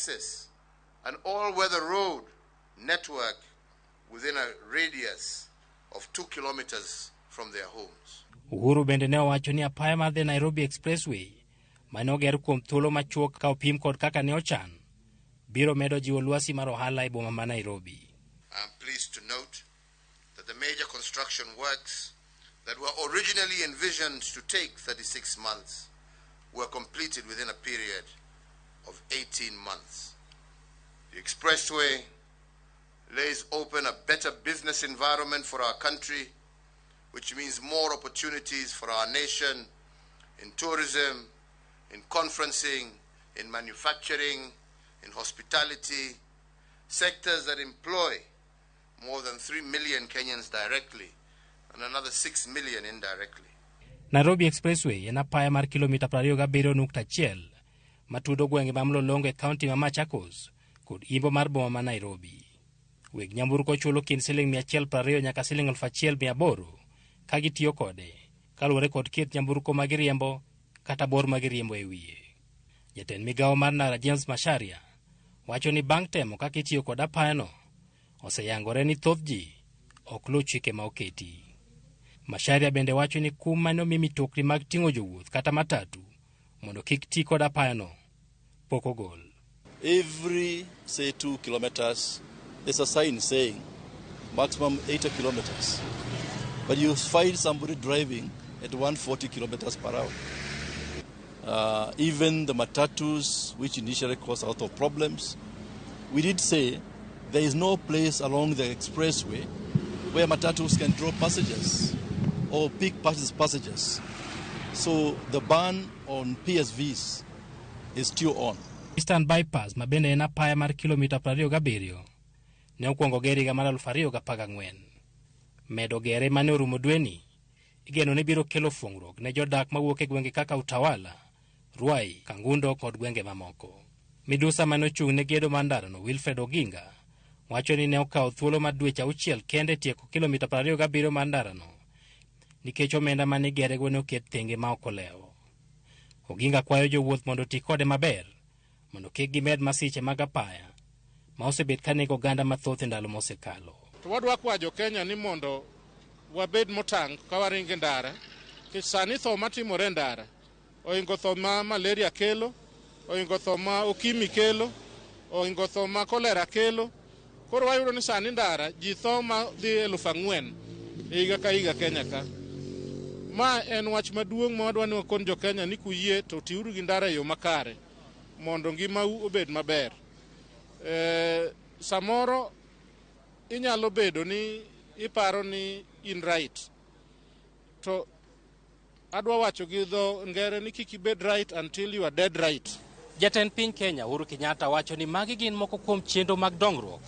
access an all-weather road network within a radius of 2 kilometers from their homes. Uhuru bende ne owacho ni apaya mar the Nairobi Expressway mane oger kuom thuolo machuok ka opim kod kaka ne ochan biro medo jiwo lwasi mar ohala e boma ma Nairobi. I am pleased to note that the major construction works that were originally envisioned to take 36 months were completed within a period of 18 months. The expressway lays open a better business environment for our country, which means more opportunities for our nation in tourism, in conferencing, in manufacturing, in hospitality, sectors that employ more than 3 million Kenyans directly and another 6 million indirectly. Nairobi Expressway en apaya mar kilomita 27.1 matudo gwenge ma Mlolongo e kaunti ma Machakos kod imbo mar boma ma Nairobi. Weg nyamburko chulo kind siling 120 nyaka siling 1800 ka gitiyo kode kaluwore kod kit nyamburko ma giriembo kata bor ma giriembo e wiye. Jatend migawo mar ndara James Macharia wacho ni bang' temo kaka itiyo kod apayano oseyangore ni thoth ji ok luw chike ma oketi. Macharia bende wacho ni kum mane omi mitokni mag ting'o jowuoth kata matatu mondo kik ti kod apayano pok ogol. Every, say, 2 kilometers, there's a sign saying maximum 80 kilometers. But you find somebody driving at 140 kilometers per hour. Even the matatus, which initially caused a lot of problems, we did say there is no place along the expressway where matatus can drop passengers or pick passengers. So the ban on PSVs is still on. Eastern Bypass ma bende en apaya mar kilomita 27 ne okwongo ger higa mar 2014. Medo gere mane orumo dweni igeno ni biro kelo fuong'ruok ne jodak mawuok e gwenge kaka Utawala, Ruai, Kangundo kod gwenge mamoko. Midusa mane ochung' ne gedo mar ndarano Wilfred Oginga wacho ni ne okawo thuolo mar dweche auchiel kende tieko kilomita 27 mar ndarano nikech omenda mane igerego ne oket thenge ma ok olewo. Oginga kwayo jowuoth mondo oti kode maber mondo kik gimed masiche mag apaya ma osebet ka nego oganda mathoth e ndalo mosekalo. To wadwa kwayo jo Kenya ni mondo wabed motang' ka waringo e ndara nikech sani tho matimore e ndara ohingo tho ma malaria kelo, ohingo tho ma okimi kelo, ohingo tho ma kolera kelo. Koro wayudo ni sani ndara ji tho ma dhi 4,000 e higa ka higa Kenya ka. Ma en wach maduong' ma wadwa ni wakon jo Kenya ni kuyie to tiuru gi ndara e yo makare mondo ngimau obed maber. Samoro inyalo bedo ni iparo ni in right to adwa wacho gi dho ngere ni kik ibed right until you are dead right. Jatend piny Kenya Uhuru Kenyatta wacho ni magi gin moko kuom chenro mag dongruok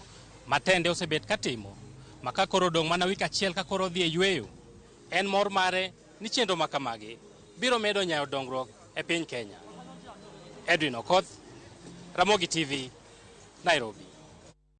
ma tende osebet katimo ma ka koro odong' mana wik achiel ka koro odhi e yweyo. En mor mare ni chenro ma kamagi biro medo nyayo dongruok e piny Kenya. Edwin Okoth, Ramogi TV, Nairobi.